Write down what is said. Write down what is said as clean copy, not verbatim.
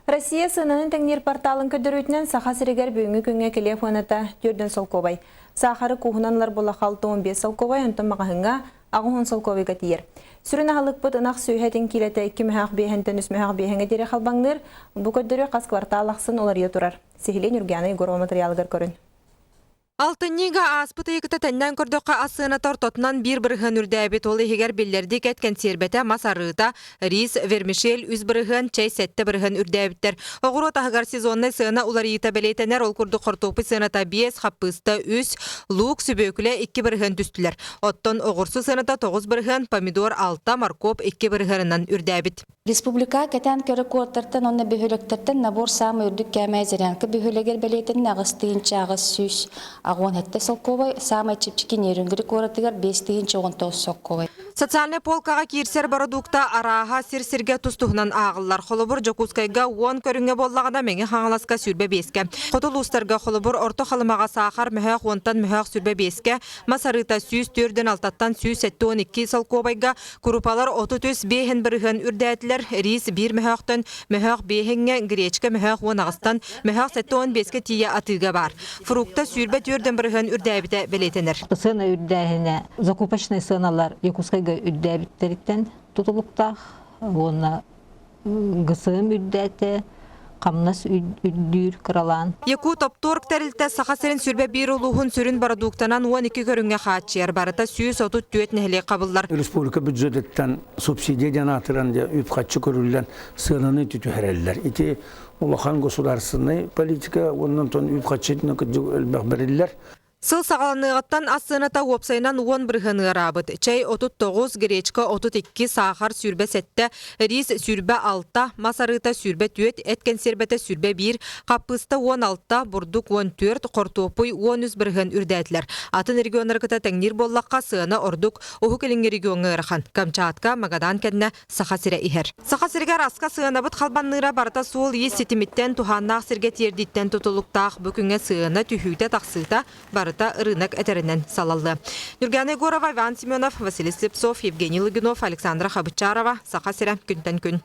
Россия сыананы тэҥниир порталын көрдөрүүтүнэн Саха сиригэр бүгүҥҥү күҥҥэ килиэп сыаната 4 солкуобай. Саахары кууһунан ылар буоллахха 65 солкуобай, онтон маҕаһыыҥҥа 80 солкуобайга тиийэр. Сүрүн аһылыкпыт ынах сүөһэ этин киилэтэ 2 мөһөөх биэһэнтэн 3 мөһөөх биэһэҥҥэ диэри халбаҥныыр. Бу көрдөрүү хас квартал ахсын уларыйа турар. Сиһилии Ньургуяна Егорова матырыйаалыгар көрүн. Алтынньыга ааспыт ыйыкыта тэннээн көрдөххө ас сыаната ортотунан 1% үрдээбит, ол иһигэр биллэрдик эт кэнсиэрбэтэ, мас арыыта, рис, вермишель 3%, чэй 7% үрдээбиттэр. Оҕуруот аһыгар сезоннай сыана уларыйыыта бэлиэтэнэр, ол курдук хортуоппуй сыаната 5, хаппыыста 3, луук, сүбүөкүлэ 2% түстүлэр. Оттон оҕурсу сыаната 9%, помидор 6, моркуоп 2 бырыһыанынан үрдээбит. Республика кэтээн көрө куортартан уонна бөһүөлэктэртэн набор саамай үрдүк кээмэйэ Зырянка бөһүөлэгэр бэлиэтэннэ 8 887 солкуобай, саамай чэпчэки Нерюнгри куоратыгар 5019 солкуобай. Социальнай полкаҕа киирсэр бородуукта арааһа сир-сиргэ тус-туһунан ааҕыллар. Холобур, Дьокуускайга 10 көрүҥҥэ буоллаҕына, Мэҥэ Хаҥаласка 25-кэ. Хоту улуустарга, холобур, Орто Халымаҕа саахар мөһөөх уонтан мөһөөх 25-кэ, мас арыыта 104-алтаттан 172 солкуобайга, Курупалар 33 биэһин бырыһыан үрдээтилэр, рис биир мөһөөхтөн мөһөөх биэһиҥҥэ, гречка мөһөөх 18-тан мөһөөх 75-кэ тиийэ атыыга баар. Фрукта 24 бырыһыан үрдээбитэ бэлиэтэнэр. Сыана үрдээһинэ закупочнай сыаналар Якутскайга үрдээбиттэриттэн тутулуктаах уонна ГСМ үрдээтэ, хамнас үрдүүр кыралаан. Якутопторг тэрилтэ Саха сирин 21 улууһун сүрүн бородууктанан 12 көрүҥҥэ хааччыйар. Барыта 134 нэһилиэк хабыллар. Республика бюджетыттан субсидия диэн аатыран үп-харчы көрүллэн сыананы түһэрэллэр. Ити улахан государственнай политика уонна онтон үп-харчы элбэх бэриллэр. Сыл саҕаланыаҕыттан ас сыаната уопсайынан 10% ыараабыт. Чэй 39, гречка 32, саахар 27, рис 26, мас арыыта 24, эт кэнсиэрбэтэ 21, хаппыыста 16, бурдук 14, хортуоппуй 13% үрдээтилэр. Атын регионнары кытта тэҥниир буоллахха, сыана ордук Уһук Илиҥҥи региоҥҥа ыарахан. Камчатка, Магадан кэннэ Саха сирэ иһэр. Саха сиригэр аска сыанабыт халбанныыра барыта суол-иис ситимиттэн, туһааннаах сиргэ тиэрдииттэн тутулуктаах. Бу күҥҥэ сыана түһүүтэ-тахсыыта барыта ырыынак этэринэн салаллыа. Нюргана Егорова, Иван Семенов, Василий Слепцов, Евгений Лугинов, Александра Хабычарова. Саха сирэ күнтэн күн.